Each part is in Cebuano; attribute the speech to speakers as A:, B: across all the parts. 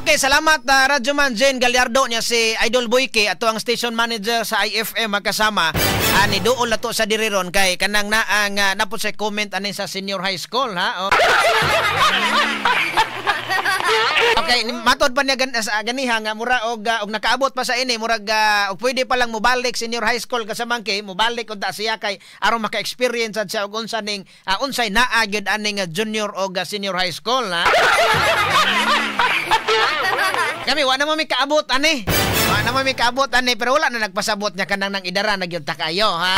A: Okay, salamat, Radyoman Jane Gallardo niya si Idol Boyke, ato ang station manager sa IFM magkasama ani duol na to sa diri ron kay kanang naa nga napod sa comment ani sa senior high school, ha. Oh. Okay, matod pa niya sa ganiha nga mura og nakaabot pa sa ini murag og pwede pa lang mobalik senior high school kasamang kay mobalik unta siya kay aron maka-experience sad siya og unsa ning unsay naa gyud aning junior og senior high school, ha. Kami wa na mo mi kaabot ani. Wa na mo mi kaabot ani, pero wala na nagpasabot niya kanang nang idara na gyud ta kayo, ha.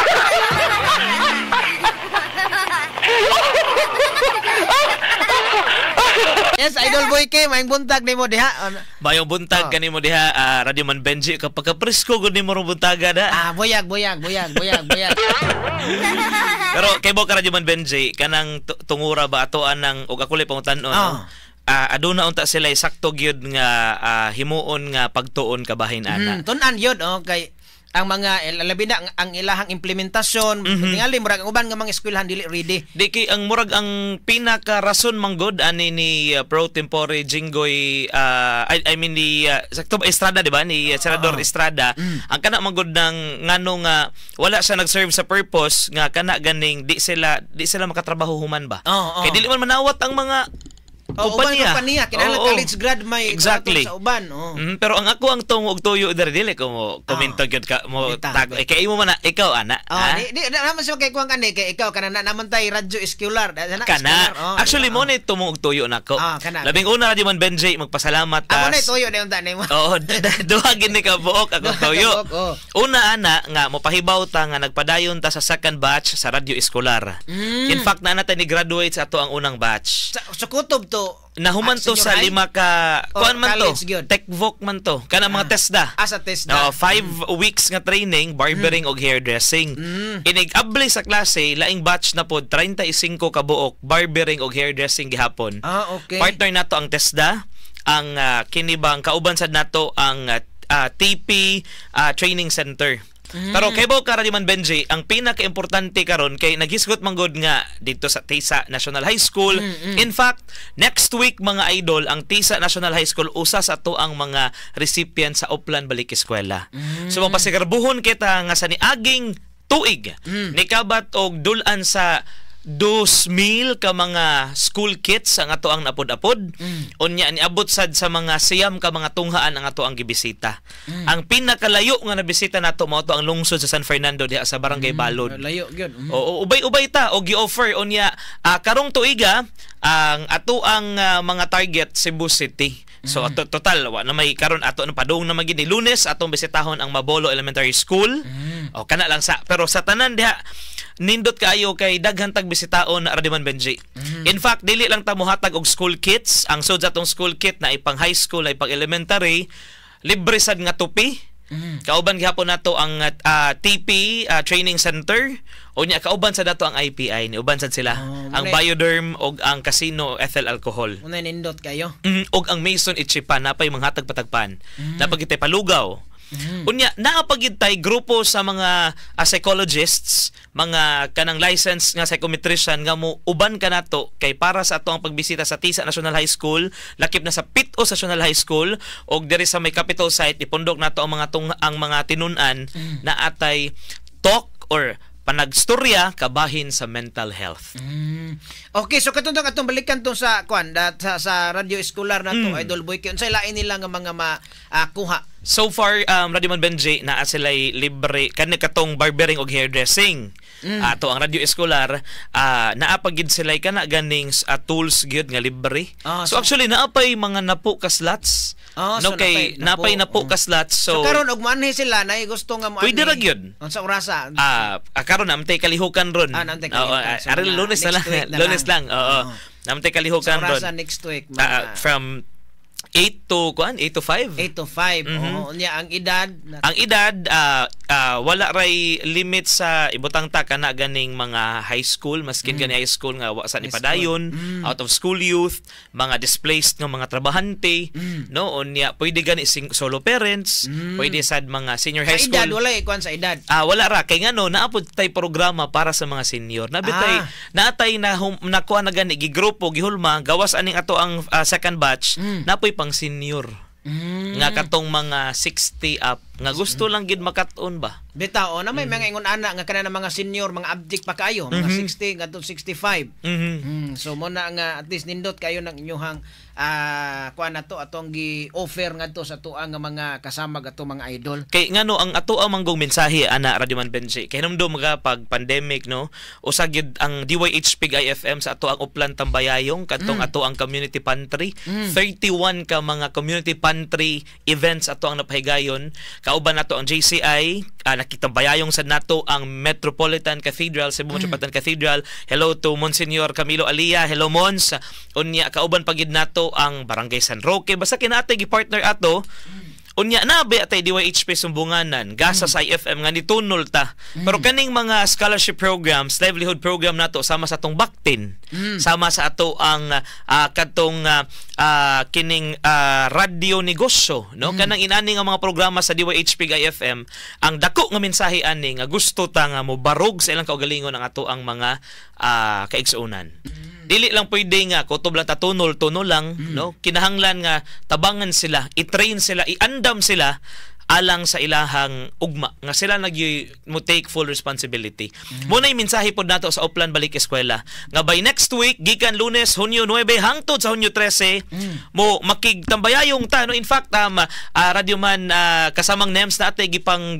A: Yes, Idol Boy K, maayong buntag nimo diha.
B: Mayong buntag kanimo diha, Radio Man Benji, kapag kapresko gud nimo rong buntaga da.
A: Ah, buyag, buyag, buyag, buyag, buyag.
B: Pero kay bo ka, Radio Man Benji, kanang tungura ba ato anang og ako lay pangutan-on, no? Aduna unta sila sakto gyud nga himuon nga pagtuon kabahin ana.
A: Tun-an yun, oh, kay ang mga labi na ang ilahang implementasyon, tingali murag ang uban nga mga eskwelahan dili ready.
B: Di kay ang murag ang pinaka rason manggod ani ni pro tempore Jinggoy, I mean ni sakto ba Estrada, di ba, ni Senador Estrada, ang kana manggod ng ngano nga wala siya nag-serve sa purpose nga kana ganing di sila makatrabaho human ba.
A: Oo, oo.
B: Kay dili man manawat ang mga
A: Oh, uban
B: kumpanya.
A: Kompanya kinahanglan college grad may sa uban, oh.
B: Pero ang ako ang tungo og tuyo diri, dili ko mo komento gyud ka mo
A: Bitaw.
B: Tago eh, kay imo man na ikaw ana.
A: Oh,
B: Ha?
A: di di naman siya kay kuang kani kay ikaw kana na naman tay radyo eskwela. Na,
B: Kana.
A: eskwela, oh,
B: Actually,
A: di ba?
B: mo ni tumong og tuyo nako.
A: Ah, kana.
B: Labing una, Radyo Man Benji, magpasalamat
A: Amo
B: tas.
A: na tuyo na yung tanay mo.
B: Oo, duha gini ka buok ako
A: Duha ka
B: tuyo.
A: buok, oh.
B: Una ana nga mopahibaw ta nga nagpadayon ta sa second batch sa Radyo Eskolar. In fact, na natin ni graduate sa ato ang unang batch.
A: Sa kutob to.
B: Nahuman to
A: senior
B: sa
A: high?
B: lima ka
A: Or
B: kuan man to.
A: college gyud?
B: Techvoc man to. Kana mga TESDA.
A: Ah, sa TESDA.
B: Oo, 5 weeks nga training, barbering og hairdressing. Inig-abli sa klase, laing batch na pod, 35 ka buok, barbering og hairdressing gihapon. Partner nato ang TESDA, ang kini bang kauban sad nato ang TP Training Center. Pero kay ka, Man Benji, ang pinaka-importante karon kay naghisgot man gud nga dito sa Tisa National High School. In fact, next week, mga idol, ang Tisa National High School usa sa ato ang mga recipient sa Oplan Balik Eskwela. So mapasigarbuhon kita nga sa niaging tuig nikabat og dulan sa 2,000 ka mga school kits ang ato ang napod-apod. Unya niabot sad sa mga 9 ka mga tunghaan ang ato ang gibisita. Ang pinakalayo nga nabisita nato mao to ang lungsod sa San Fernando diha sa Barangay Balod.
A: Layo gyud.
B: Oo, ubay-ubay ta og gi-offer unya karong tuiga ang ato ang mga target Cebu City. So ato total wa na may karon ato na padung na magini Lunes atong bisitahon ang Mabolo Elementary School. O kana lang sa, pero sa tanan diha nindot kaayo kay daghan tag bisitaon na, Radiman Benji. In fact, dili lang ta mohatag og school kits, ang sud sa atong school kit na ipang high school, na ipang elementary, libre sad nga tupi. Kauban gihapon nato ang TP Training Center. Unya kauban sa dato ang IPI, ni uban sad sila.
A: Oh,
B: ang Bioderm og ang Casino Ethyl Alcohol.
A: Unay nindot kayo.
B: Og ang Mason Ichipan napay manghatag patagpan. Napagitay palugaw. Unya naa pa gyud tay grupo sa mga psychologists, mga kanang license nga psychometrician nga mo uban kanato kay para sa ato ang pagbisita sa Tisa National High School, lakip na sa Pit-os National High School og diri sa may Capitol site ipundok nato ang mga tung ang mga tinun-an na atay talk or panagstorya kabahin sa mental health.
A: Okay, so katong atong balikan tong sa kuan sa radyo escolar nato, Idol Boy, unsay lain nila nga mga makuha?
B: So far, Radio Man Benji, naa sila'y libre kani katong barbering og hairdressing. Ato ang radyo escolar, naa pa gid sila'y kana ganing tools gyud nga libre. So, actually naa pay mga napo ka slots.
A: Ah,
B: no
A: so
B: kay
A: napay
B: napay napo ka slots.
A: So,
B: So,
A: karon og moanhi sila na gusto nga moanhi.
B: Pwede ra gyud.
A: Unsa orasa?
B: Karon namtay kalihukan ron.
A: Ah, namtay
B: Oo,
A: kalihukan. So,
B: ari
A: mga
B: Lunes na
A: next
B: lang.
A: week na
B: Lunes
A: lang.
B: lang. Oo.
A: Oo.
B: Namtay kalihukan
A: Sa
B: ron.
A: orasa next week?
B: Ah,
A: Mga
B: from 8 to kuan, 8 to 5.
A: 8 to 5. Oo, unya ang edad
B: Ang edad, wala ray limit sa ibutang ta kana ganing mga high school, maskin gani high school nga wa sa ni
A: High school.
B: padayon, out of school youth, mga displaced nga mga trabahante, no, unya pwede gani solo parents, pwede sad mga senior
A: Sa
B: high school.
A: edad, wala kuan sa edad.
B: Ah, wala ra kay ngano naa pod tay programa para sa mga senior. Nabitay naatay na nakuha na gani gigrupo gihulma gawas aning ato ang second batch, napoy pang senior nga katong mga 60 up nga gusto lang gid makat-on ba.
A: Bitaw, oh, na may mga ingon ana nga kana mga senior, mga abject pa kaayo, mga 60 ngadto 65. So mo na nga at least nindot kayo ng inyuhang kuan na to, atong gi-offer ngadto sa tuang nga mga kasama ato, mga idol.
B: Kay ngano ang ato ang manggong mensahe ana, Radyoman Benji, kay hinumdum mga pag pandemic, no, usa gyud ang DYHP IFM sa ato ang Uplan Tambayayong kadtong ato ang community pantry. 31 ka mga community pantry events ato ang napahigayon kauban nato ang JCI, nakitambayayong sad nato ang Metropolitan Cathedral, Cebu Metropolitan Cathedral. Hello to Monsignor Camilo Alia. Hello, Mons. Unya kauban pagid nato ang Barangay San Roque. Basta kinate gi-partner ato. Unya na ba atay DYHP Sumbunganan, gasa sa IFM nga nitunol ta. Pero kaning mga scholarship programs, livelihood program nato sama sa atong Baktin, sama sa ato ang kadtong kining radyo negosyo, no? Kanang inani nga mga programa sa DYHP IFM, ang dako nga mensahe ani nga gusto ta nga mobarog sa ilang kaugalingon ang ato ang mga kaigsuonan. Dili lang pwede nga kutob lang tatunol, tunol lang, no? Kinahanglan nga tabangan sila, i-train sila, i-andam sila alang sa ilahang ugma nga sila nag mo take full responsibility. Mo na mensahe pod nato sa Oplan Balik Eskwela nga by next week, gikan Lunes, Hunyo 9 hangtod sa Hunyo 13, mo makigtambayayong ta, no? In fact, Radio Man, kasamang NEMS na ate gipang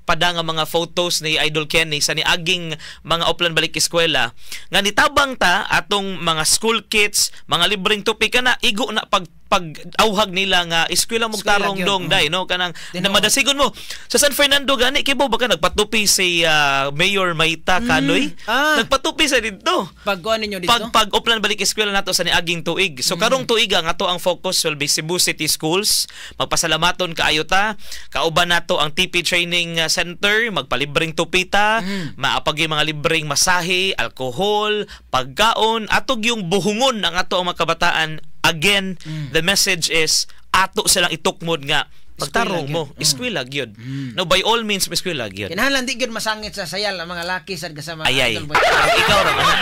B: pada nga mga photos ni Idol Kenny sa niaging mga Oplan Balik Eskwela nga nitabang ta atong mga school kits, mga libreng tupi kana igo na pag pag auhag nila nga eskwela mong
A: Eskwela
B: tarong
A: gyud,
B: dong day, no? Kanang
A: Tinuod.
B: Na madasigon mo sa San Fernando gani kibo baka nagpatupi si Mayor Maita Kanoy. Nagpatupi sa didto.
A: Pagkuan ninyo dito?
B: Pag pag Oplan Balik Eskwela nato sa niaging tuig. So karong tuig ang ato ang focus will be Cebu City Schools. Magpasalamaton kaayo ta. Kauban nato ang TP Training Center, magpalibreng tupita, maapag yung mga libreng masahe, alkohol, pagkaon, atog yung buhungon ang ato ang mga kabataan. Again, the message is ato silang itukmod nga pagtarong
A: Eskwela
B: mo,
A: gyud.
B: Eskwela gyud. No, by all means, eskwela gyud.
A: Kinahanglan di gyud masangit sa sayal ang mga laki sad kasama
B: Ayay.
A: Idol Boy.
B: Ikaw ra man.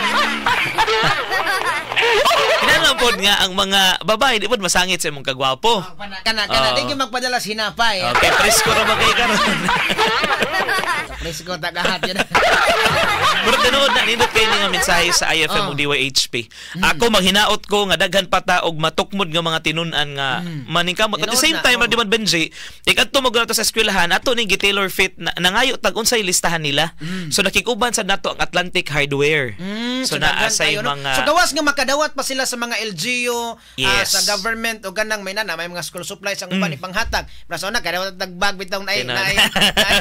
B: Kinahanglan pod nga ang mga babae di pod masangit sa imong kagwapo.
A: Kana kana
B: Oo.
A: di gyud magpadala sa hinapay.
B: Okay, presko ra ba kay karon?
A: Presko tagahat yun.
B: Pero tinuod na nindot kay nga mensahe sa IFM ug DYHP. Ako maghinaot ko nga daghan pa ta og matukmod nga mga tinun-an nga maningkamot. At the
A: Tinuod
B: same
A: na,
B: time,
A: oh.
B: Radyo Man Benji, ikadto mo sa eskwelahan ato ning gi-tailor fit na, nangayo tag unsay listahan nila. So nakikuban sad nato ang Atlantic Hardware. So naa
A: daghan
B: say
A: kayo, no?
B: mga
A: So gawas nga makadawat pa sila sa mga LGU, sa government o ganang may nana may mga school supplies ang uban ipanghatag. Pero sa una kadawat tagbag bitaw na
B: Tinuod.
A: na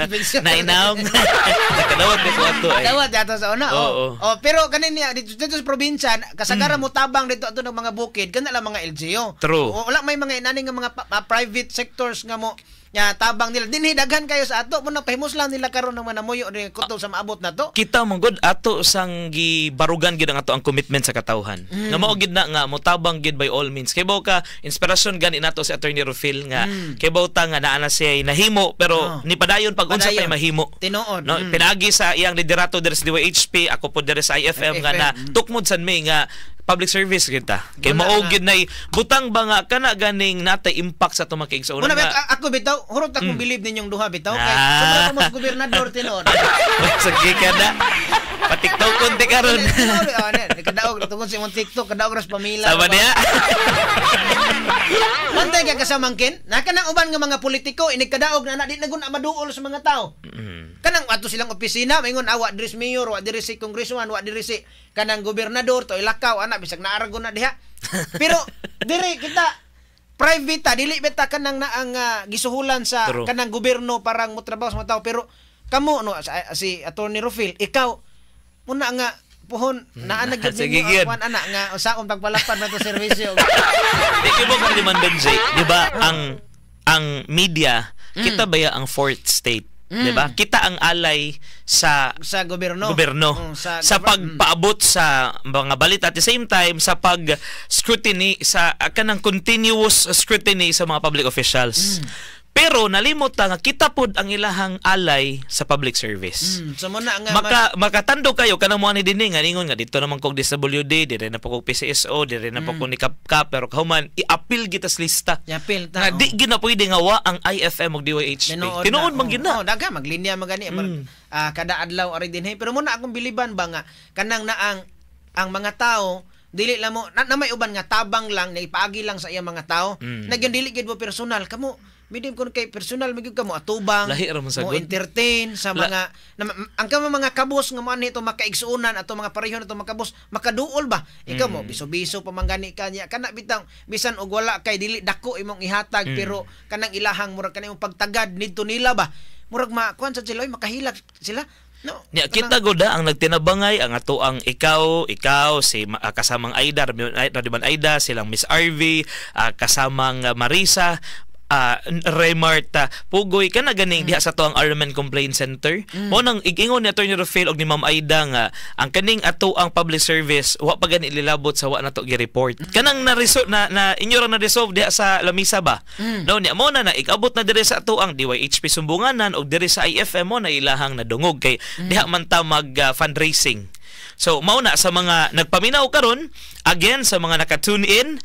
A: na.
B: Nainaong. Nakadawat ko ato ay.
A: Dawat ato sa una.
B: Oo.
A: Oh. Oh, pero kanin niya dito, dito sa probinsya, kasagaran mo tabang dito ato ng mga bukid, kana lang mga LGU.
B: True.
A: O, wala may mga inani nga mga private sectors nga mo nga tabang nila. Dinhi daghan kayo sa ato mo na pahimos lang nila karon ng manamuyo ni kutob sa maabot na to.
B: Kita man gud ato sang gibarugan gid ang ato ang commitment sa katawhan. Nga mao gid na nga motabang gid by all means. Kay baw ka inspirasyon gani nato si Attorney Rufil nga kay baw ta nga naa na siya nahimo pero nipadayon pag unsa pay
A: Padayon.
B: mahimo.
A: Tinuod.
B: No, pinaagi sa iyang liderato diri sa DYHP, ako po diri sa IFM nga
A: IFM,
B: na tukmod san mi nga public service kita. Kay
A: Wala
B: mao
A: nga.
B: gid nay butang ba nga kana ganing natay impact sa atong mga kaigsuonan
A: Muna
B: nga-
A: ako bitaw, hurot akong bilib ninyong duha bitaw kay sobra ka mo sa gobernador tinuod.
B: Sige ka na. Patiktok konti karon.
A: Tinuod, oh, ne, kadaog tungkol sa imong TikTok, kadaog ras pamilya.
B: Sama niya.
A: Pantay ka kasamangkin, na kanang uban nga mga politiko inig kadaog na na di na gud na maduol sa mga tao. Kanang ato silang opisina, maingon awa diri si mayor, wa diri si congressman, wa diri si kanang gobernador, to ilakaw ana bisag naaragon na diha. Pero diri kita private ta, dili beta kanang naang gisuhulan sa kanang gobyerno parang motrabaho sa mga tao, pero kamo, no, si Attorney Rufil, ikaw muna nga puhon naa na gyud
B: Sige,
A: ninyo ang
B: gyud.
A: kuan ana nga usaon pagpalapad na to serbisyo.
B: Di kay mo kung man Benji, di ba ang media, kita ba ang fourth state, di ba? Kita ang alay sa
A: sa gobyerno.
B: Gobyerno.
A: Sa,
B: Sa pagpaabot sa mga balita, at the same time sa pag scrutiny sa kanang continuous scrutiny sa mga public officials. Pero nalimot ta nga kita pod ang ilahang alay sa public service.
A: So mo na nga
B: Makatando kayo kanang mo ani dinhi nga ningon nga dito naman kog DSWD, dire na po kog PCSO, dire na po kog ni Kapka, pero kahuman i-appeal kita sa lista.
A: Yapil ta.
B: Nga di gyud na pwede nga wa ang IFM ug DYHP.
A: Tinuod
B: Tinuod
A: na,
B: man gyud na.
A: Oh, daga maglinya man gani kada adlaw ari dinhi. Pero muna akong biliban ba nga kanang naang ang mga tao dili lang mo na may uban nga tabang lang na ipaagi lang sa iyang mga tao. Nagyan dili gyud mo personal kamo. Midim kun kay personal magyud ka mo atubang,
B: Lahi ra man
A: mo
B: sagod.
A: Entertain sa mga na, ang kamo mga kabos nga mo ani ito makaigsuonan ato mga pareho na to makabos, makaduol ba ikaw mo biso-biso pa man gani kanya kana bitang bisan og wala kay dili dako imong ihatag, pero kanang ilahang murag kanang imong pagtagad nidto nila ba, murag makuan sa sila, oy, makahilak sila, no?
B: Nya kita goda ang nagtinabangay ang ato ang ikaw si kasamang Aida, Radiman Aida, silang Miss RV, kasamang Marisa, Raymart Pugoy kana ganing diha sa ato ang RMN Complaint Center. Mo nang igingon ni Attorney Rafael og ni Ma'am Aida nga ang kaning ato ang public service wa pa gani ililabot sa wa nato gi-report. Kanang na na, na inyo ra na resolve diha sa lamisa ba. No, niya mo na na igabot na dire sa ato ang DYHP sumbunganan og dire sa IFM mo na ilahang nadungog kay diha man ta mag fundraising. So mao na sa mga nagpaminaw karon, again sa mga naka-tune in,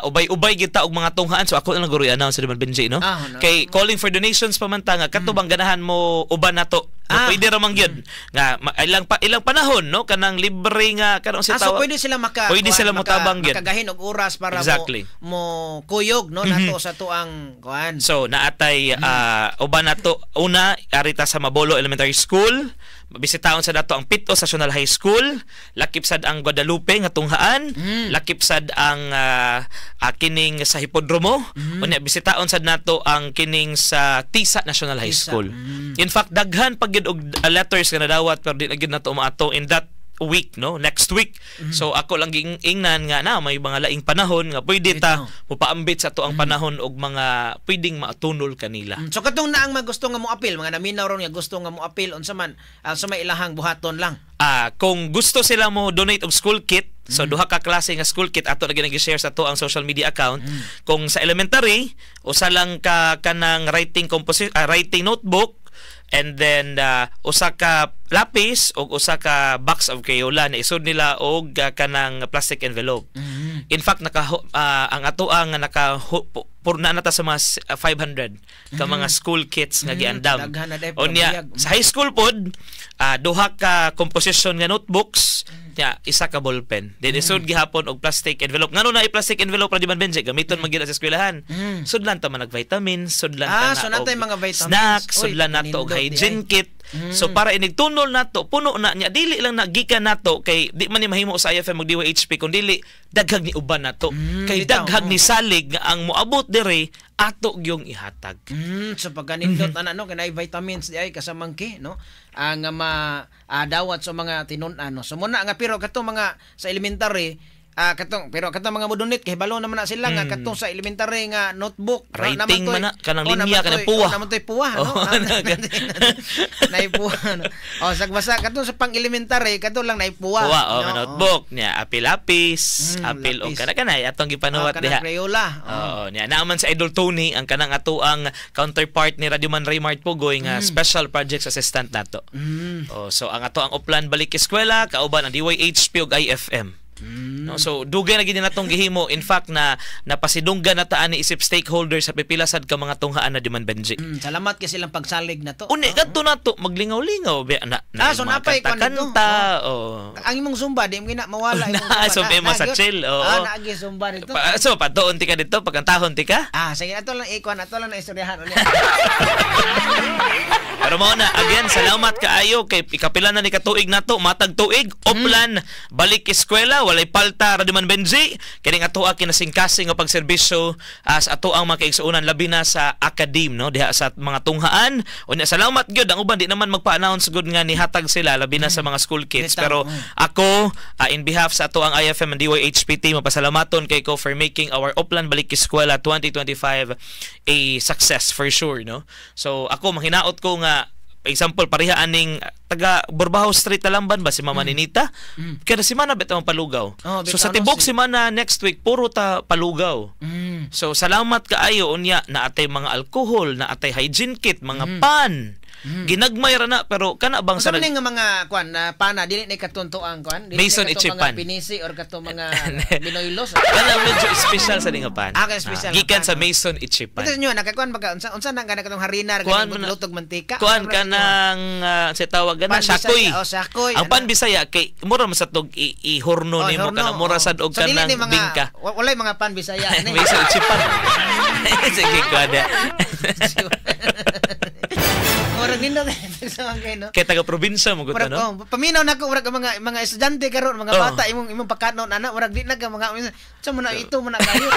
B: ubay-ubay kita og mga tunghaan. So ako na lang guro i-announce naman, Benji, no?
A: Ah, no.
B: Kay calling for donations pa man ta nga kato bang ganahan mo uban nato. No, pwede ra man gyud nga ilang panahon, no, kanang libre nga kanang
A: Ah,
B: si
A: so pwede sila maka
B: Pwede
A: kuan,
B: sila motabang gyud.
A: Makagahin og oras para mo kuyog, no, nato sa tuang kuan.
B: So naatay uban nato una arita sa Mabolo Elementary School, bisitaon sa dato ang Pito National High School, lakip sad ang Guadalupe nga tunghaan, lakip sad ang kining sa Hipodromo, unya bisitaon sad nato ang kining sa Tisa National High
A: Tisa.
B: School. In fact, daghan pag gyud og letters nga nadawat pero di na gyud nato maato in that week, no, next week. So ako lang ingnan nga na may mga laing panahon nga pwede ta mopaambit sa to ang panahon og mga pwedeng maatunol kanila.
A: So katong naang mga gusto nga mo apil, mga naminaw ron nga gusto nga mo apil, unsa man sa may ilahang buhaton lang?
B: Kung gusto sila mo donate og school kit, so duha ka klase nga school kit ato na ginag-share sa ato ang social media account. Kung sa elementary, usa lang ka kanang writing notebook and then usa ka lapis ug usa ka box of Crayola na isod nila og kanang plastic envelope. In fact, naka ang ato ang naka purna na ta sa mga 500 ka mga school kits nga giandam.
A: Daghan na day,
B: Unya
A: pabuyag.
B: Sa high school pod, duha ka composition nga notebooks, nya isa ka ballpen. Then isod gihapon og plastic envelope. Ngano na i-plastic envelope ra di man, Benji, gamiton man gyud na sa eskwelahan. Sudlan ta man nag vitamins, sudlan ta
A: Ah,
B: na
A: so natay
B: og
A: mga vitamins.
B: snacks,
A: Uy,
B: sudlan nato og
A: nindot di
B: hygiene
A: ay.
B: kit. So para inigtunol nato, puno na niya, dili lang na gikan nato kay di man ni mahimo sa IFM ug DYHP kun dili daghag ni uban nato. Kay
A: Bitaw,
B: daghag
A: oh.
B: ni salig nga ang moabot dire ato gyung ihatag.
A: So pagkanindot ana, no, kanay vitamins di ay kasamangki, no, ang ma dawat sa mga tinun-an, no. So muna nga pero katong mga sa elementary, katong pero katong mga modonate kay balo naman na sila nga katong sa elementary nga notebook, no,
B: Writing
A: naman
B: man na, kanang
A: oh,
B: linya,
A: naman
B: kanang puwa.
A: Oh, naman to'y puwa, no.
B: Oh,
A: Naipuwa, no. Oh, sagbasa katong sa pang elementary kato lang naipuwa.
B: Puwa, oh,
A: no?
B: nga notebook niya, apil lapis,
A: Mm,
B: apil og
A: lapis.
B: kana kanay atong
A: Oh,
B: gipanuwat
A: kanang
B: diha.
A: Crayola. Oh.
B: Oo, niya naaman sa Idol Tony ang kanang ato ang counterpart ni Radyoman Raymart Pugoy nga special projects assistant nato. Oh, so ang ato ang Oplan Balik Eskwela kauban ang DYHP ug IFM. No, so dugay na gid natong gihimo. In fact, na napasidunggan na ta ani isip stakeholder sa pipila sad ka mga tunghaan na diman, Benji.
A: Salamat kay silang pagsalig na to.
B: Uni kadto nato maglingaw-lingaw ba na
A: Ah, so
B: mga
A: napay kuan dito.
B: kanta-kanta, oh.
A: Ang imong Zumba di mo gina mawala imong
B: Na,
A: Zumba.
B: so, mo sa chill, oo.
A: Ah, naagi Zumba dito.
B: So patuon ti ka dito, pagkantahon ti ka.
A: Ah, sige, ato lang ikuan, ato lang na istoryahan ulit.
B: Pero mao na, again, salamat kaayo kay ikapila na ni katuig nato, matag tuig, Oplan Balik Eskwela, walay palta, Radyoman Benji. Kining ato kinasingkasing nga pagserbisyo as ato ang mga kaigsuonan labi na sa academe, no, diha sa mga tunghaan. Unya salamat gyud ang uban di naman magpa-announce gud nga nihatag sila labi na sa mga school kits.
A: Bitaw,
B: Pero ako, in behalf sa ato ang IFM and DYHPT, mapasalamaton kay ko for making our Oplan Balik Eskwela 2025 a success for sure, no? So ako manghinaot ko nga Example, pareha aning taga Borbaho Street, Talamban ba, si Mama Ninita. Kada semana bitaw ang palugaw.
A: Oh,
B: So sa
A: bitaw, no,
B: tibok semana next week puro ta palugaw. So salamat kaayo. Unya naatay mga alcohol, naatay hygiene kit, mga pan. Ginagmay ra na, pero kana bang
A: Unsa
B: sa
A: man nga mga kuan na pana, dili ni katuntoang kuan, dili
B: Mason
A: ni katong mga
B: Ichipan.
A: Pinisi or katong mga Binoylos.
B: Kana medyo special sa nga pan.
A: Ah, kaya special nga
B: Gikan
A: pan,
B: sa
A: oh.
B: Mason Ichipan.
A: Ito inyo nakakuan ba ka unsa unsa na kana katong harina
B: Kuan
A: ganing
B: man na-
A: lutog mantika?
B: Kuan
A: Unsa man na
B: kanang sa tawag
A: Pan
B: gana sakoy.
A: Bisaya, oh, sakoy,
B: Ang
A: ano?
B: pan Bisaya kay mura man sa tog ihorno
A: Oh,
B: nimo
A: horno,
B: kana mura
A: oh.
B: sad og
A: So, dili
B: kanang
A: ni mga,
B: bingka.
A: Walay mga pan Bisaya ni.
B: Mason Ichipan. Sige ko na.
A: Murag nindot sa mga kay, no.
B: Kay taga probinsya mo gud,
A: Murag
B: no?
A: oh, paminaw nako, murag ang mga estudyante karon, mga bata, imong pakanon ana, murag di na ka mga sa mo na ito mo na kayo.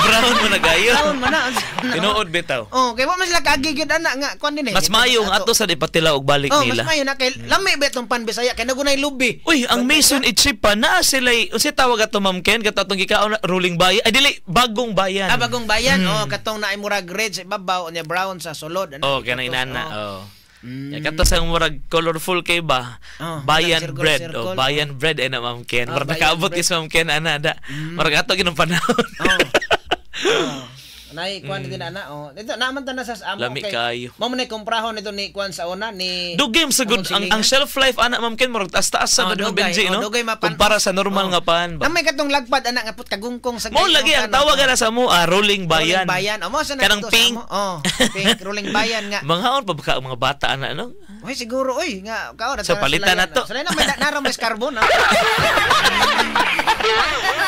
B: Brown mo na gayo.
A: Brown man na. Unsa man na.
B: Tinuod bitaw.
A: Oh, kay wa man sila kaagi gyud ana nga kuan din eh.
B: Mas maayo nga ato sa ipatila og balik
A: Oh,
B: nila.
A: mas maayo na kay lami ba itong pan Bisaya kay nagunay lubi.
B: Uy, ang Mason Ichipan na sila, unsa tawag ato, Ma'am Ken, kato atong gikaon na Rolling Bayan. Ay dili, Bagong Bayan.
A: Ah, Bagong Bayan, oh, katong naay murag red sa ibabaw, unya brown sa sulod. Ano,
B: Oh, kanang
A: kato,
B: inana.
A: oh.
B: Oh. Ya, kato sa murag colorful kay ba?
A: Oh,
B: Bayan
A: circle,
B: bread.
A: circle,
B: Oh, Bayan bread ay na, Ma'am Ken.
A: Oh,
B: Murag
A: Bayan
B: nakaabot
A: bread.
B: kay si Ma'am Ken ana da. Murag ato ginong panahon.
A: Oh. Nay kuan din ana, oh. Dito naman ta na sa amo.
B: Lami
A: kay
B: kaayo.
A: Mao man nay kumprahon nito ni kuan sa una ni
B: Dugay sa good
A: among
B: ang
A: silingan.
B: shelf life ana, Ma'am Ken, murag taas-taas sa
A: Oh,
B: oh,
A: dugay.
B: Benji,
A: Oh,
B: no?
A: dugay mapan.
B: Kumpara sa normal nga pan ba.
A: Nang may katong lagpad ana nga put kagungkong sa
B: Mo lagi ang tawag ana sa mo, ah, Rolling Bayan.
A: Rolling Bayan. Oh, mo sa na
B: Kanang
A: dito sa
B: pink.
A: amo. Oh, pink Rolling Bayan nga.
B: Mga pa ba ka ang mga bata ana, no?
A: Uy, siguro oy nga kao
B: So, palitan na to.
A: Sila na may naro may carbon, ah.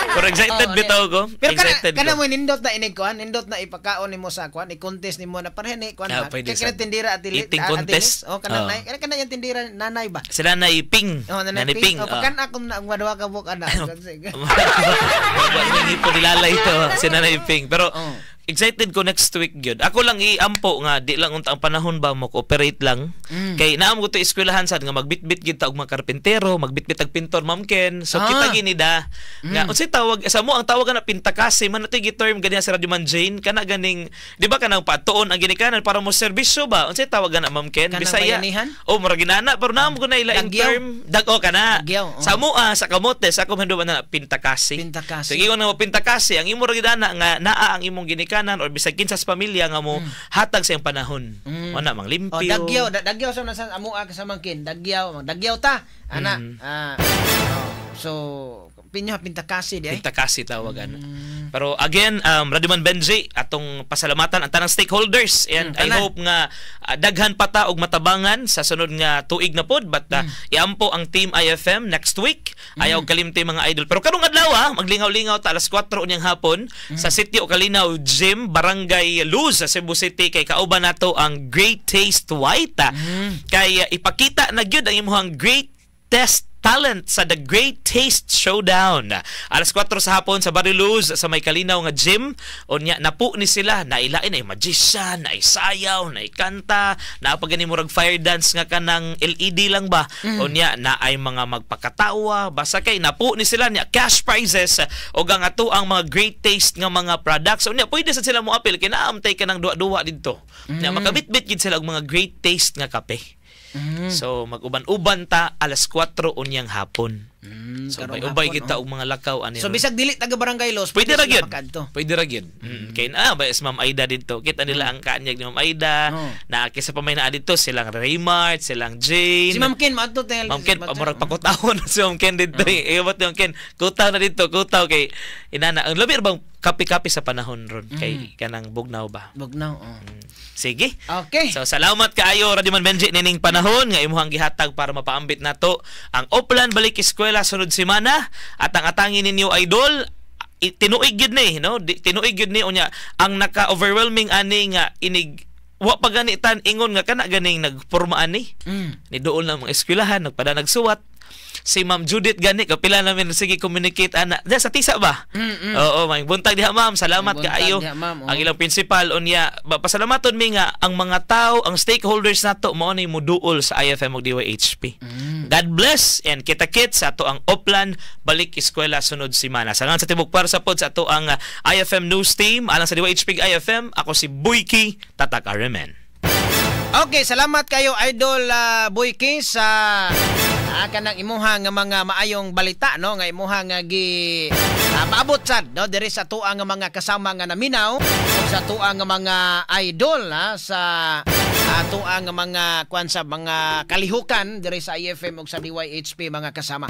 B: Pero excited
A: Oh,
B: bitaw ko.
A: Pero kana
B: Excited
A: kana
B: ko.
A: mo nindot na inig kuan, nindot na ipakaon nimo sa kuan, i-contest nimo na parehon ni kuan.
B: Ah,
A: ba?
B: pwede
A: Kay kana tindira at
B: Eating contest.
A: Oh, kana
B: Oh.
A: nay, kana kana yung tindira nanay ba?
B: Sila na iping.
A: Oh, nanay
B: Nanay
A: Ping.
B: Ping.
A: Oh, pakan ako na ang maduha ka buok ana.
B: Wala nang ipon nilalay ito si Nanay Ping. Pero excited ko next week gyud. Ako lang iampo nga di lang unta ang panahon ba mo cooperate lang. Kay naam ko to eskwelahan sad nga magbitbit gyud ta og mga karpintero, magbitbit tag pintor, Ma'am Ken. So kita gini da nga unsay tawag sa mo, ang tawag na pintakasi man ato gi-term ganiya sa Radyo Man Jane kana ganing, di ba, kanang patuon ang ginikanan para mo serbisyo ba? Unsay tawag na, Ma'am Ken?
A: Kanang
B: Bisaya.
A: bayanihan?
B: Oh, murag ginana pero naam ko na ilaing
A: Dagyaw.
B: term. Dag oh kana.
A: Dagyaw, oh.
B: Sa mo ah, sa kamote sa ako man na pintakasi.
A: Pintakasi.
B: So ingon nga mo pintakasi ang imo ra gid ana nga naa ang imong ginikanan or bisag kinsa sa pamilya nga mo hatag sa iyang panahon. Wala mang
A: Oh,
B: limpyo.
A: dagyaw, dagyaw sa nasa amoa ka sa mangkin, dagyaw, dagyaw ta. Ana. Ah, oh, so pinyo pintakasi di ay.
B: Pintakasi tawag ana. Pero again, Radyoman Benji, atong pasalamatan ang tanang stakeholders and I
A: Tanan.
B: hope nga daghan pa ta og matabangan sa sunod nga tuig na pod, but iampo ang Team IFM next week. Ayaw kalimti, mga idol. Pero karong adlaw ah, maglingaw-lingaw ta alas 4 unyang hapon sa Sitio Kalinaw Gym, Barangay Luz sa Cebu City kay kauban nato ang Great Taste White. Ah. Kay ipakita na gyud ang imong great test talent sa The Great Taste Showdown. Alas 4 sa hapon sa Barrio Luz sa may Kalinaw nga gym. Unya napu ni sila, nailain ay magician, naay sayaw, naay kanta, naa pa gani murag fire dance nga kanang LED lang ba. Unya naay mga magpakatawa, basta kay napu ni sila niya cash prizes og ang ato ang mga great taste nga mga products. Unya pwede sa sila mo apil kay naamtay ka ng duwa-duwa didto. Nya makabitbit gid sila og mga great taste nga kape. So mag-uban-uban ta alas 4 unyang hapon. So
A: Karong
B: ubay-ubay
A: hapon,
B: kita
A: oh.
B: og mga lakaw ani.
A: So
B: ron.
A: bisag dili taga Barangay Los,
B: Pwede ra
A: sila
B: gyud.
A: makaadto.
B: Pwede ra gyud. Kay na ba is Ma'am Aida didto. Kita nila ang kaanyag ni Ma'am Aida. Na kisa pa may naa didto silang Raymart, silang Jane.
A: Si Ma'am Ken maadto tel.
B: Ma'am Ken, murag pakutawon na si Ma'am Ken didto. Eh. Iyo Ma'am Ken, kutaw na didto, kutaw kay inana. Ang labi ra bang kape-kape sa panahon ron kay kanang bugnaw ba.
A: Bugnaw, oh.
B: Sige.
A: Okay.
B: So salamat kaayo, Radyoman Benji, nining panahon nga imuhang gihatag para mapaambit nato ang Oplan Balik Eskwela sunod semana at ang atangin ninyo, idol, tinuig gyud ni, no? Tinuig gyud ni. Unya ang naka-overwhelming ani nga inig wa pa gani tan ingon nga kana ganing nagporma ani ni dool na mga eskwelahan nagpada nagsuwat si Ma'am Judith gani kapila namin sige communicate ana diya sa Tisa ba. Oo, may buntag diha, ma'am, salamat
A: Buntag
B: kaayo
A: diha, ma'am, oo.
B: Ang ilang principal. Unya pasalamaton mi nga ang mga tao, ang stakeholders nato mao ni muduol sa IFM ug DYHP. God bless and kita-kits sa ato ang Oplan Balik Eskwela sunod semana. Sa ngalan sa tibok para sa pod sa ato ang IFM News Team, alang sa DYHP IFM, ako si Buyki Tatak Aremen.
A: Okay, salamat kayo, Idol Boyki, sa kanang imuha nga mga maayong balita, no, nga imuha nga gi paabot sad, no, diri sa tua nga mga kasama nga naminaw ug sa tua nga mga idol ha, sa tua nga mga kwan sa mga kalihukan diri sa IFM ug sa DYHP, mga kasama.